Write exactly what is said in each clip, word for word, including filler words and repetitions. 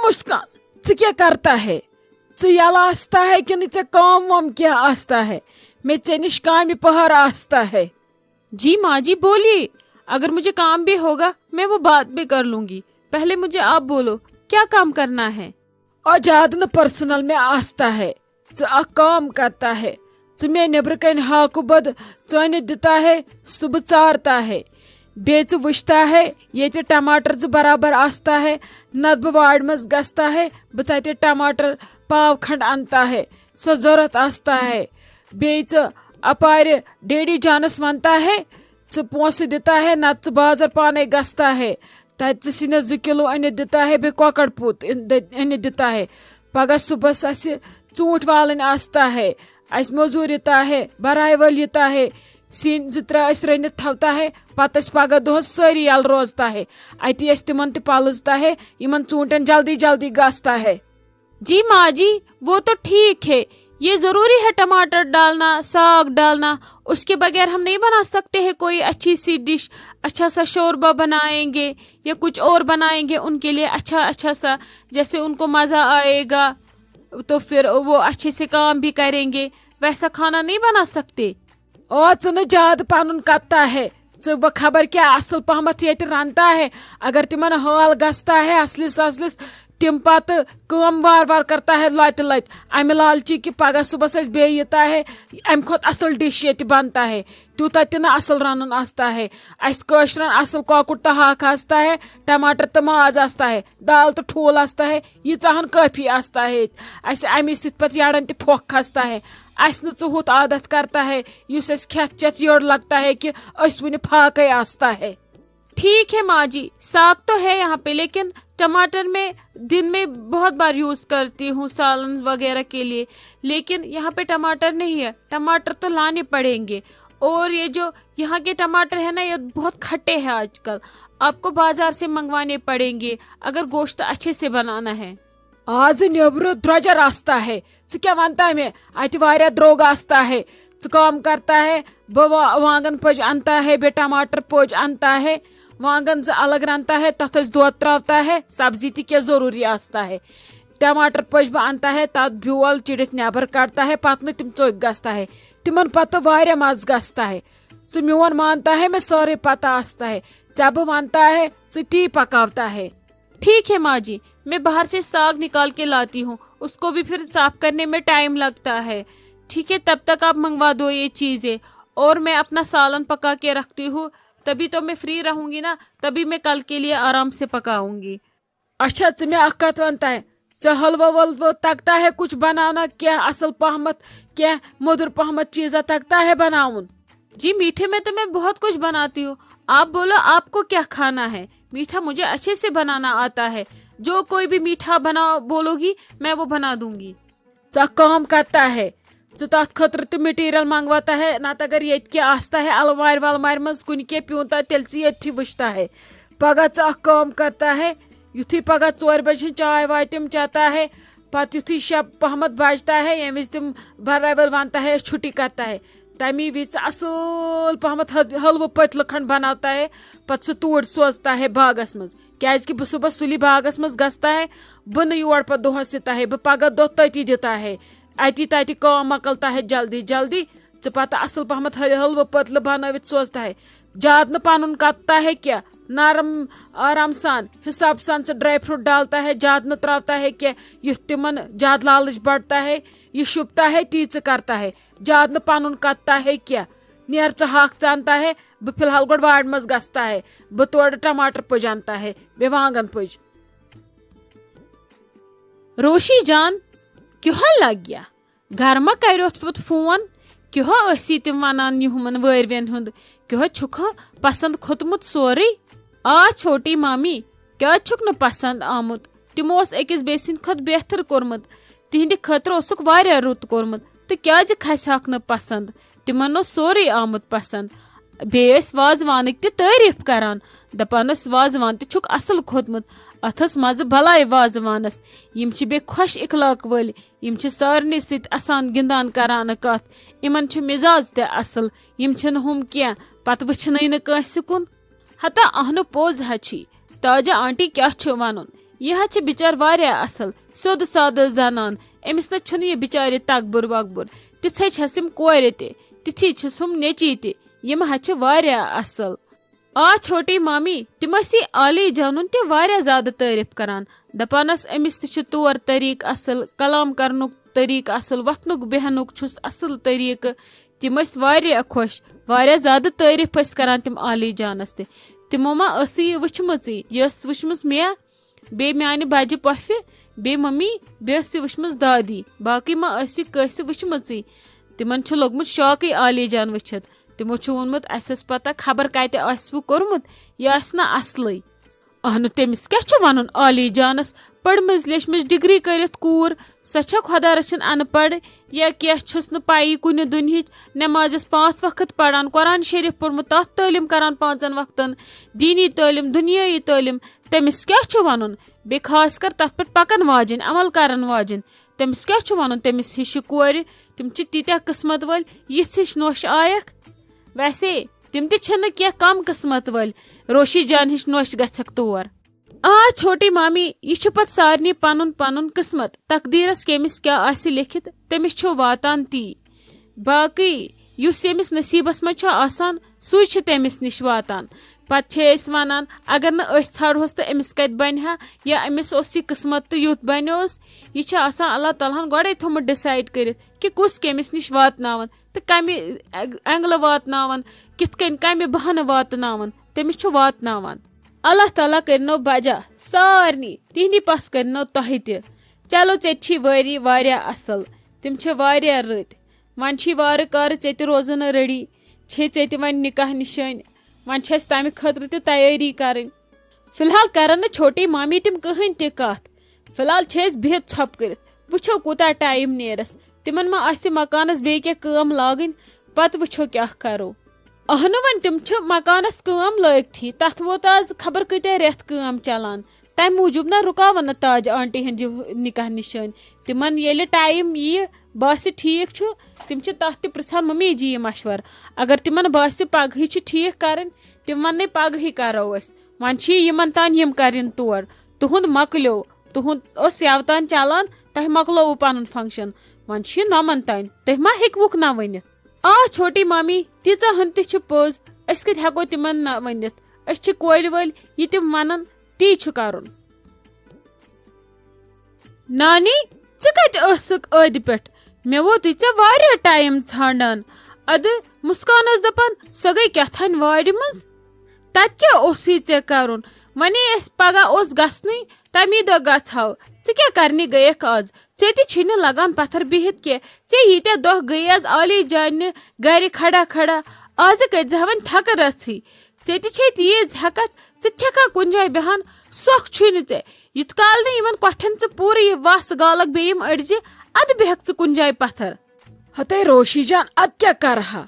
مسکان، ژٕ کیٛاہ کرتا ہے؟ ژٕ یلہٕ آستا ہے کِنہٕ ژےٚ کٲم وٲم کینٛہہ آستا ہے؟ مےٚ ژےٚ نِش کامہِ پہر آستا ہے۔ جی ماں جی، بولیے۔ اگر مجھے کام بھی ہوگا، میں وہ بعد میں کر لوں گی۔ پہلے مجھے آپ بولو، کیا کام کرنا ہے؟ اور زیادٕ نہٕ پرسنل مےٚ آستا ہے۔ ژٕ اکھ کٲم کرتا ہے، ژٕ مےٚ نیٚبرٕ کنہِ ہاکہٕ بد ژٲنِتھ دِتا ہے، سُہ بہٕ ژارتا ہے۔ بیٚیہِ ژٕ وٕچھتا ہے، ییٚتہِ ٹماٹر زٕ برابر آستا ہے، نتہٕ بہٕ وارِ منٛز گژھتا ہے، بہٕ تتہِ ٹماٹر پاو کھنڈ انتا ہے، سۄ ضرورت آستا ہے۔ بیٚیہِ ژٕ اپارِ ڈیڈی جانس ونتا ہے، ژٕ پونسہٕ دِتا ہے، نتہٕ ژٕ بازر پانے گژھتا ہے۔ تتہِ ژٕ سِنس زٕ کِلو أنِتھ دِتا ہے، بیٚیہِ کۄکر پوٗت أن-، دِ-، أنِتھ دِتا ہے۔ پگاہ صُبحس اسہِ ژوٗنٹھۍ والٕنۍ آستا ہے، اسہِ مٔزوٗر یِتا ہے، براے وٲلۍ یِتا ہے، سِنۍ زٕ ترٛےٚ أسۍ رٔنِتھ تھاوتا ہے، پتہٕ أسۍ پگاہ دۄہس سٲری یلہٕ روزتا ہے۔ اتی أسۍ تِمن تہِ پلٕزتا ہے، یِمن ژوٗنٹھٮ۪ن جلدی جلدی گژھتا ہے۔ جی ماں جی، وہ تو ٹھیک ہے، یہ ضروری ہے ٹماٹر ڈالنا، ساگ ڈالنا، اس کے بغیر ہم نہیں بنا سکتے ہیں کوئی اچھی سی ڈش، اچھا سا شوربا بنائیں گے یا کچھ اور بنائیں گے ان کے لیے اچھا اچھا سا، جیسے ان کو مزہ آئے گا تو پھر وہ اچھے سے کام بھی کریں گے، ویسا کھانا نہیں بنا سکتے۔ آ، ژٕ نہٕ زیادٕ پنُن کتا ہے، ژٕ بہٕ خبر کیٛاہ اصل پہمتھ ییٚتہِ رنتا ہے۔ اگر تِمن حال گژھتا ہے اصلِس اصلِس، تِم پتہٕ کٲم وار وار کرتا ہے لتہِ لتہِ، امہِ لالچی کہِ پگاہ صُبحس اسہِ بیٚیہِ یِتا ہے، امہِ کھۄتہٕ اصل ڈش ییٚتہِ بنتا ہے۔ تیوٗتاہ تہِ نہٕ اصل رنُن آستا ہے۔ اسہِ کٲشرٮ۪ن اصل کۄکُر تہٕ ہاکھ آستا ہے، ٹماٹر تہٕ ماز آستا ہے، دال تہٕ ٹھوٗل آستا ہے، ییٖژاہ ہن کٲفی آستا ہے۔ اسہِ امی سۭتۍ پتہٕ یڑن تہِ پھۄکھ کھستا ہے۔ اسہِ نہٕ ژٕ ہُتھ عادت کرتا ہے، یُس اسہِ کھٮ۪تھ چٮ۪تھ یٔڑ لگتا ہے کہِ أسۍ وُنہِ فاقے آستا ہے۔ ٹھیک ہے ماں جی، ساگ تو ہے یہاں پہ، لیکن ٹماٹر میں دن میں بہت بار یوز کرتی ہوں سالن وغیرہ کے لیے، لیکن یہاں پہ ٹماٹر نہیں ہے، ٹماٹر تو لانے پڑیں گے۔ اور یہ جو یہاں کے ٹماٹر ہے نا، یہ بہت کھٹے ہیں آج کل، آپ کو بازار سے منگوانے پڑیں گے اگر گوشت اچھے سے بنانا ہے۔ آز نیبرٕ درۄجر آستا ہے، ژٕ کیٛاہ ونتا مےٚ؟ اتہِ واریاہ درٛوگ آستا ہے۔ ژٕ کٲم کرتا ہے، بہٕ وا-، وانگن پٔج انتا ہے، بیٚیہِ ٹماٹر پٔج انتا ہے، وانگن زٕ الگ رنتا ہے، تتھ أسۍ دۄد تراوتا ہے، سبزی تہِ کیٛاہ ضروٗری آستا ہے۔ ٹماٹر پٔج بہٕ انتا ہے، تتھ بیول چِڑِتھ نٮ۪بر کڑتا ہے، پتہٕ نہٕ تِم ژوٚکۍ گژھتا ہے، تِمن پتہٕ واریاہ مزٕ گژھتا ہے۔ ژٕ میون مانتا ہے، مےٚ سٲرٕے پتہ آستا ہے، ژےٚ بہٕ ونتا ہے، ژٕ تی پکاوتا ہے۔ ٹھیک ہے ماں جی، میں باہر سے ساگ نکال کے لاتی ہوں، اس کو بھی پھر صاف کرنے میں ٹائم لگتا ہے۔ ٹھیک ہے، تب تک آپ منگوا دو یہ چیزیں اور میں اپنا سالن پکا کے رکھتی ہوں، تبھی تو میں فری رہوں گی نا، تبھی میں کل کے لیے آرام سے پکاؤں گی۔ اچھا، ژٕ مےٚ اکھ کتھ ونتا ہے، ژےٚ حلوٕ ولوٕ تگتا ہے کچھ بنانا، کینٛہہ اصل پہمتھ، کینٛہہ مۄدُر پہمتھ چیزا تگتا ہے بناوُن؟ جی، میٹھے میں تو میں بہت کچھ بناتی ہوں، آپ بولو آپ کو کیا کھانا ہے؟ میٹھا مجھے اچھے سے بنانا آتا ہے، جو کوئی بھی میٹھا بنا بولو گی، میں وہ بنا دوں گی۔ ژٕ اکھ کٲم کرتا ہے، ژٕ تتھ خٲطرٕ تہِ مٹیریل منگواتا ہے، نتہٕ اگر ییٚتہِ کینٛہہ آستا ہے المارِ ولمارِ منٛز کُنہِ کینٛہہ پیوٗنتا، تیٚلہِ ژٕ ییٚتھی وٕچھتا ہے۔ پگاہ ژٕ اکھ کٲم کرتا ہے، یُتھُے پگاہ ژورِ بجہِ ہٕنٛز چاے واے تِم چیتا ہے، پتہٕ یُتھُے شےٚ پہمتھ بجتا ہے، ییٚمہِ وِزِ تِم برابر ونتا ہے، أسۍ چھُٹی کرتا ہے، تمی وِزِ ژٕ اصل پہمتھ حل-، حلوٕ پٔتلہٕ کھنڈ بناوتا ہے، پتہٕ سُہ توٗرۍ سوزتا ہے باغس منٛز۔ کیازِ کہِ بہٕ صُبحس سُلی باغس منٛز گژھتا ہے، بہٕ نہٕ یور پتہٕ دۄہس یِتا ہے، بہٕ پگاہ دۄہ تٔتی دِتا ہے، اتی تتہِ کٲم مۄکلتا ہے جلدی جلدی۔ ژٕ پتہٕ اصل پہمتھ حل-، حلوٕ پٔتلہٕ بنٲوِتھ سوزتا ہے۔ زیادٕ نہٕ پنُن کتتا ہے کینٛہہ، نرم آرام سان، حساب سان ژٕ ڈرائی فروٹ ڈالتا ہے، زیادٕ نہٕ تراوتا ہے کینٛہہ، یُتھ تِمن زیادٕ لالچ بڑتا ہے، یہِ شوٗبتا ہے، تی ژٕ کرتا ہے۔ زیادٕ نہٕ پنُن کتتا ہے کینٛہہ۔ نیر ژٕ ہاکھ ژانتا ہے، بہٕ فی الحال گۄڈٕ وارِ منٛز گژھتا ہے، بہٕ تورٕ ٹماٹر پٔج انتا ہے، بیٚیہِ وانگن پٔج۔ روشی جان، کیُہا لگیا؟ گرٕ ما کریوتھ پتہٕ فون؟ کیُہا ٲسی تِم ونان یِہُمن وٲرۍوٮ۪ن ہُنٛد؟ کیُہا چھُکھ پسند کھوٚتمُت سورُے؟ آ چھوٹی مامی، کیازِ چھُکھ نہٕ پسند آمُت؟ تِمو اوس أکِس بیٚیہِ سٕنٛدِ کھۄتہٕ بہتر کوٚرمُت۔ تِہنٛدِ خٲطرٕ اوسُکھ واریاہ رُت کوٚرمُت، تہٕ کیازِ کھسہِ ہاکھ نہٕ پسند؟ تِمن اوس سورُے آمُت پسند۔ بیٚیہِ ٲسۍ وازوانٕکۍ تہِ تعریف کران، دپان ٲسۍ، وازوان تہِ چھُکھ اصل کھوٚتمُت، اتھ ٲس مزٕ بلاے وازوانس۔ یِم چھِ بیٚیہِ خۄش اخلاق وٲلۍ، یِم چھِ سارنٕے سۭتۍ اسان گِنٛدان کران کتھ۔ یِمن چھُ مزاز تہِ اصل، یِم چھِنہٕ ہُم کینٛہہ، پتہٕ وٕچھنٕے نہٕ کٲنٛسہِ کُن۔ ہتا اہنُ پوٚز ہا چھی، تاجہ آنٹی کیٛاہ چھُ ونُن؟ یہِ حظ چھِ بِچٲر واریاہ اَصٕل، سیوٚد سادٕ زنان۔ أمِس نہ چھُنہٕ یہِ بِچارِ تکبُر وکبُر۔ تِژھے چھَس یِم کورِ تہِ، تِتھی چھِس ہُم نیٚچی تہِ۔ یِم حظ چھِ واریاہ اَصٕل۔ آ چھوٹی مامی، تِم ٲسی عالی جانُن تہِ واریاہ زیادٕ تعریٖف کران، دپان ٲس أمِس تہِ چھُ طور طریٖقہٕ اَصٕل، کلام کرنُک طریٖقہٕ اَصٕل، وۄتھنُک بیٚہنُک چھُس اَصٕل طریٖقہٕ۔ تِم ٲسۍ واریاہ خۄش، واریاہ زیادٕ تعریٖف ٲسۍ کران تِم عالی جانس تہِ۔ تِمو ما ٲسٕے یہِ وٕچھمٕژٕے، یہِ ٲس وٕچھمٕژ مےٚ، بیٚیہِ میانہِ بجہِ پۄپھِ، بیٚیہِ ممی، بیٚیہِ ٲس یہِ وٕچھمٕژ دادی۔ باقٕے ما ٲسۍ یہِ کٲنٛسہِ وٕچھمٕژٕے۔ تِمن چھُ لوٚگمُت شوقٕے عالی جان وٕچھِتھ۔ تِمو چھُ ووٚنمُت، اسہِ ٲس پتہ خبر کتہِ آسہِ وُ کوٚرمُت، یہِ آسہِ نہٕ اصلٕے۔ اہنُ، تٔمِس کیٛاہ چھُ ونُن عالی جانس؟ پٔرمٕژ لیچھمٕژ ڈگری کٔرِتھ کوٗر، سۄ چھا خۄدا رٔچھِن ان پڑھ؟ یا کینٛہہ چھُس نہٕ پَیی کُنہِ دُنہِچ؟ نٮ۪مازٮ۪س پانٛژھ وقت پران، قرآن شریف پوٚرمُت، تَتھ تعلیٖم کران پانٛژن وقتن، دیٖنی تعلیٖم، دُنیٲیی تعلیٖم۔ تٔمِس کیٛاہ چھُ وَنُن؟ بیٚیہِ خاص کر تَتھ پٮ۪ٹھ پَکن واجِنۍ، عمل کرن واجِنۍ۔ تٔمِس کیٛاہ چھُ وَنُن؟ تٔمِس ہِشہِ کورِ، تِم چھِ تیٖتیٛاہ قٕسمت وٲلۍ، یِژھ ہِش نوٚش آیَکھ۔ ویسے تِم تہِ چھِنہٕ کینٛہہ کم قٕسمت وٲلۍ، روشی جان ہِش نوٚش گژھٮ۪کھ تور۔ آ چھوٹی مامی، یہِ چھُ پتہٕ سارنٕے پنُن پنُن قٕسمت، تقدیرس کٔمِس کیٛاہ آسہِ لیکھِتھ، تٔمِس چھُ واتان تی۔ باقٕے یُس ییٚمِس نصیٖبس منٛز چھُ آسان، سُے چھُ تٔمِس نِش واتان۔ پتہٕ چھِ أسۍ ونان، اگر نہٕ أسۍ ژھانڈہوس تہٕ أمِس کتہِ بنہِ ہا، یا أمِس اوس یہِ قٕسمت تہٕ یُتھ بنیوس۔ یہِ چھُ آسان اللہ تعالیٰ ہن گۄڈے تھوٚمُت decide کٔرِتھ کہِ کُس کٔمِس نِش واتناوان تہٕ کمہِ اینگلہٕ واتناوان، کِتھ کٔنۍ کمہِ بہانہٕ واتناوان، تٔمِس چھُ واتناوان۔ اللہ تعالیٰ کٔرِنو بجا سارنٕے، تِہنٛدِ پس کٔرِنو تۄہہِ تہِ۔ چلو، ژےٚ تہِ چھی وٲری واریاہ اصل، تِم چھِ واریاہ رٕتۍ۔ وۄنۍ چھی وارٕ کارٕ ژےٚ تہِ روزُن ready، چھے ژےٚ تہِ وۄنۍ نکاح نشٲنۍ، وۄنۍ چھِ اسہِ تمہِ خٲطرٕ تہِ تیٲری کرٕنۍ۔ فی الحال کرن نہٕ چھوٹی مامی تِم کٕہٕنۍ تہِ کتھ۔ فی الحال چھِ أسۍ بِہِتھ ژھۄپہٕ کٔرِتھ، وٕچھو کوٗتاہ time نیرس۔ تِمن ما آسہِ مکانس بیٚیہِ کینٛہہ کٲم لاگٕنۍ، پتہٕ وٕچھو کیٛاہ کرو۔ اہنُو، وۄنۍ تِم چھِ مکانس کٲم لٲگتھٕے، تتھ ووت آز خبر کۭتیاہ رٮ۪تھ کٲم چلان۔ تمہِ موٗجوٗب نہ رُکاون نہٕ تاج آنٹی ہُنٛد یہِ نکاح نشٲنۍ۔ تِمن ییٚلہِ time ییہِ، باسہِ ٹھیٖک چھُ، تِم چھِ تتھ تہِ پرژھان ممی جی یہِ مشورٕ۔ اگر تِمن باسہِ پگہٕے چھِ ٹھیٖک کرٕنۍ، تِم وننے پگہٕے کرو أسۍ۔ وۄنۍ چھِ یِمن تام یِم کرن تور۔ تُہُنٛد مۄکلیو، تُہُنٛد اوس یوٕ تام چلان، تۄہہِ مۄکلووُ پنُن function۔ وۄنۍ چھِ یہِ نۄمن تام، تُہۍ ما ہیٚکوُکھ نہ ؤنِتھ؟ آ چھوٹی مامی، تیٖژاہ ہن تہِ چھِ پوٚز، أسۍ کتہِ ہٮ۪کو تِمن نہ ؤنِتھ؟ أسۍ چھِ کورِ وٲلۍ، یہِ تِم ونن، تی چھُ کرُن۔ نانی، ژٕ کتہِ ٲسٕکھ ٲدِ پٮ۪ٹھ؟ مےٚ ووتُے ژےٚ واریاہ time ژھانڈان۔ ادٕ مسکان ٲس دپان، سۄ گٔے کیٛاہ تھانۍ وارِ منٛز۔ تتہِ کیٛاہ اوسُے ژےٚ کرُن؟ ونے اسہِ پگاہ اوس گژھنُے، تمی دۄہ گژھہو۔ ژٕ کیٛاہ کرنہِ گٔیکھ آز؟ ژےٚ تہِ چھُے نہٕ لگان پتھر بِہِتھ کینٛہہ۔ ژےٚ ییٖتیٛاہ دۄہ گٔیَس عالی جانہِ گرِ کھڑا کھڑا، آزٕ کٔرۍ زِ ہا وۄنۍ تھکہٕ رٔژھٕے۔ ژےٚ تہِ چھے تیٖژ ہٮ۪کتھ، ژٕ تہِ چھکھا کُنہِ جایہِ بیہان؟ سۄکھ چھُے نہٕ ژےٚ۔ یُتھ کال نہٕ یِمن کۄٹھٮ۪ن ژٕ پوٗرٕ یہِ وس گالکھ بیٚیہِ یِم أڑجہِ، ادٕ بیہکھ ژٕ کُنہِ جایہِ پتھر۔ ہتے روشی جان، ادٕ کیٛاہ کرٕ ہا؟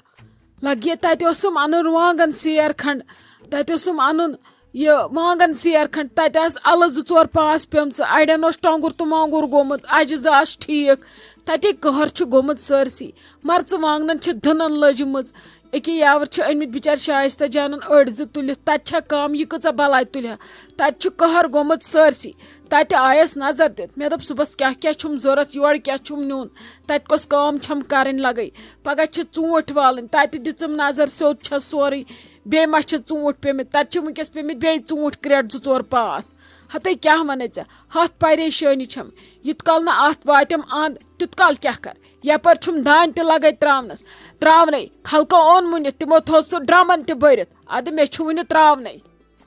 لگہِ تتہِ اوسُم انُن رُوانگن سیر کھنڈ، تتہِ اوسُم انُن یہِ وانگن سیر کھنڈ، تتہِ آسہٕ الہٕ زٕ ژور پانٛژھ پیمژٕ، اڑٮ۪ن اوس ٹۄنگُر تہٕ مۄنگُر گوٚمُت، اجہِ زٕ آسہٕ ٹھیٖک۔ تتے قہر چھُ گوٚمُت سٲرسٕے۔ مرژٕ وانگنن چھِ دٕنن لٔجمٕژ۔ أکیاہ یاور چھِ أنمٕتۍ بِچارِ شایستہ جانن أڑۍ زٕ تُلِتھ، تتہِ چھا کم، یہِ کۭژاہ بلاے تُلہِ ہا؟ تتہِ چھُ قہر گوٚمُت سٲرسٕے۔ تتہِ آیس نظر دِتھ، مےٚ دوٚپ، صُبحس کیٛاہ کیٛاہ چھُم ضروٗرت، یورٕ کیٛاہ چھُم نیُن، تتہِ کۄس کٲم چھم کرٕنۍ لگے۔ پگاہ چھِ ژوٗنٹھۍ والٕنۍ، تتہِ دِژٕم نظر، سیوٚد چھا سورُے، بیٚیہِ ما چھِ ژوٗنٹھۍ پیٚمٕتۍ؟ تتہِ چھِ وٕنکیٚس پیٚمٕتۍ بیٚیہِ ژوٗنٹھۍ کرٛٮ۪ٹھ زٕ ژور پانٛژھ۔ ہتے کیٛاہ ونے ژےٚ، ہتھ پریشٲنی چھم۔ یُتھ کال نہٕ اتھ واتٮ۪م اند، تیُتھ کال کیٛاہ کر؟ یپٲرۍ چھُم دانہِ تہِ لگے تراونس، تراونے۔ خلقو اوٚن مُنِتھ، تِمو تھوٚو سُہ ڈرمن تہِ بٔرِتھ۔ ادٕ مےٚ چھُ وُنہِ تراونے۔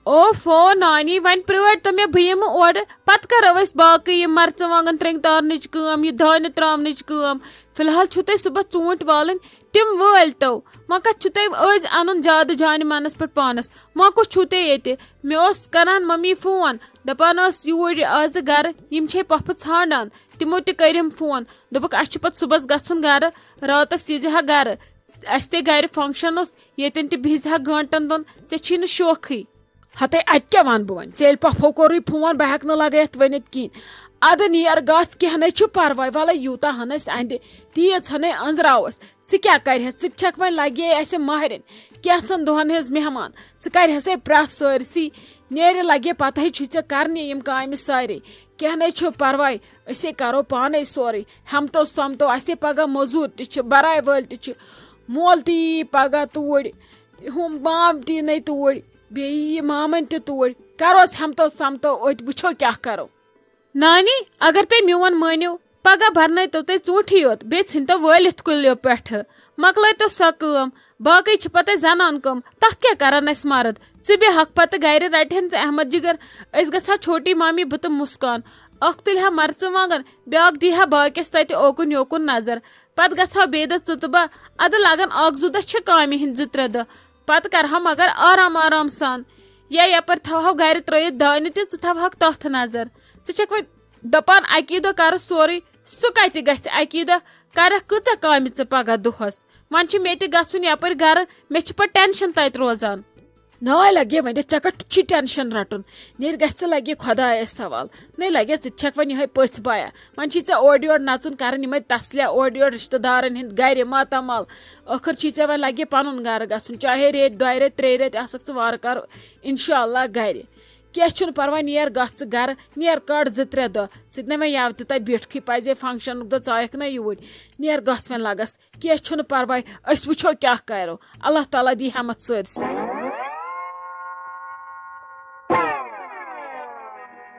اوفو نانی، وۄنۍ پرٛٲرۍ تو مےٚ، بہٕ یِمہٕ اورٕ، پتہٕ کرو أسۍ باقٕے یہِ مرژٕوانٛگن ترٛنٛگۍ تارنٕچ کٲم، یہِ دانہِ ترٛاونٕچ کٲم۔ فی الحال چھُو تۄہہِ صُبحس ژوٗنٛٹھۍ والٕنۍ، تِم وٲلۍ تو۔ وۄنۍ کتھ چھُو تۄہہِ أزۍ انُن زیادٕ جانہِ منس پٮ۪ٹھ پانس؟ وۄنۍ کُس چھُو تُہۍ ییٚتہِ؟ مےٚ اوس کران ممی فون، دپان ٲس، یوٗرۍ آزٕ گرٕ، یِم چھے پۄپھٕ ژھانڈان۔ تِمو تہِ کٔرِم فون، دوٚپُکھ، اسہِ چھُ پتہٕ صُبحس گژھُن گرٕ، راتس ییٖزِ ہا گرٕ۔ اسہِ تہِ گرِ function اوس، ییٚتٮ۪ن تہِ بِہزِ ہا گٲنٹن دۄن، ژےٚ چھی نہٕ شوقٕے۔ ہتے، اتہِ کیٛاہ ونہٕ بہٕ وۄنۍ؟ ژےٚ ییٚلہِ پۄپھو کوٚرُے فون، بہٕ ہٮ۪کہٕ نہٕ لگٲیتھ ؤنِتھ کِہینۍ۔ ادٕ نیر گژھ، کینٛہہ نے چھُ پرواے، ولے یوٗتاہ ہن أسۍ اندِ، تیٖژ ہنے أنٛزراوس۔ ژٕ کیٛاہ کرِہس؟ ژٕ تہِ چھکھ وۄنۍ لگے اسہِ ماہرِنۍ، کینٛژن دۄہن ہٕنٛز مہمان۔ ژٕ کرِہسے پرٛژھ سٲرسٕے، نیرِ لگہِ پتہٕ چھُے ژےٚ کرنہِ یِم کامہِ سارے۔ کینٛہہ نَے چھُ پرواے، أسے کرو پانے سورُے۔ ہمتو سمتو، اسے پگاہ موٚزوٗر تہِ چھِ، برایہِ وٲلۍ تہِ چھِ، مول تہِ یی پگاہ توٗرۍ، ہُم مام تہِ یِنَے توٗرۍ، بیٚیہِ یی مامن تہِ توٗرۍ۔ کروس ہمتو سمتو، أتۍ وٕچھو کیٛاہ کرو۔ نانی، اگر تُہۍ میون مٲنِو، پگاہ برنٲوتو تُہۍ ژوٗنٛٹھی یوت، بیٚیہِ ژھٕنتو وٲلِتھ کُلیو پٮ۪ٹھٕ۔ مۄکلٲوتو سۄ کٲم، باقٕے چھِ پتہٕ زنان کٲم، تتھ کیٛاہ کرن اسہِ مرد؟ ژٕ بیٚہکھ پتہٕ گرِ، رٹہِ ہن ژٕ احمد جگر، أسۍ گژھٕ ہا چھوٹی مامی بہٕ تہٕ مسکان، اکھ تُلہِ ہا مرژٕوانٛگن، بیٛاکھ دی ہا باقیس تتہِ اوکُن یوکُن نظر، پتہٕ گژھٕ ہا بیٚیہِ دۄہ ژٕ تہٕ بہٕ، ادٕ لگن اکھ زٕ دۄہ چھِ کامہِ ہٕنٛدۍ زٕ ترٛےٚ دۄہ، پتہٕ کرہو مگر آرام آرام سان۔ یا یپٲرۍ تھاوہو گرِ ترٲیِتھ دانہِ تہِ، ژٕ تھاوہکھ تتھ نظر۔ ژٕ چھکھ وۄنۍ دپان اکی دۄہ کرٕ سورُے، سُہ کتہِ گژھِ اکی دۄہ؟ کرکھ کۭژاہ کامہِ ژٕ پگاہ دۄہس؟ وۄنۍ چھُ مےٚ تہِ گژھُن یپٲرۍ گرٕ، مےٚ چھِ پتہٕ ٹینشن تتہِ روزان۔ ناے لگے وۄنۍ، ژےٚ کتھ چھُے ٹینشن رٹُن؟ نیرِ گژھِ ژٕ لگے خدایس حوال۔ نَے لگے، ژٕ تہِ چھکھ وۄنۍ یِہے پٔژھۍ بایا۔ وۄنۍ چھی ژےٚ اورٕ یورٕ نژُن کران، یِمے تسلیا اورٕ یورٕ رشتہٕ دارن ہٕنٛدۍ گرِ ماتامال۔ ٲخٕر چھی ژےٚ وۄنۍ لگے پنُن گرٕ گژھُن، چاہے ریتۍ دۄیہِ ریتۍ ترٛیٚیہِ ریتۍ آسکھ ژٕ وارٕ کارٕ انشاءاللہ گرِ۔ کینٛہہ چھُنہٕ پرواے، نیر گژھ ژٕ گرٕ، نیر کڑ زٕ ترٛےٚ دۄہ۔ ژٕ تہِ نَے وۄنۍ یَوٕ تہِ تَتہِ بیٹھکھٕے پزے فنکشنُک دۄہ ژایکھ نہ یوٗرۍ۔ نیر گژھ وۄنۍ لگس، کینٛہہ چھُنہٕ پرواے، أسۍ وٕچھو کیٛاہ کرو۔ اللہ تعالیٰ دی ہٮ۪متھ سٲرسٕے۔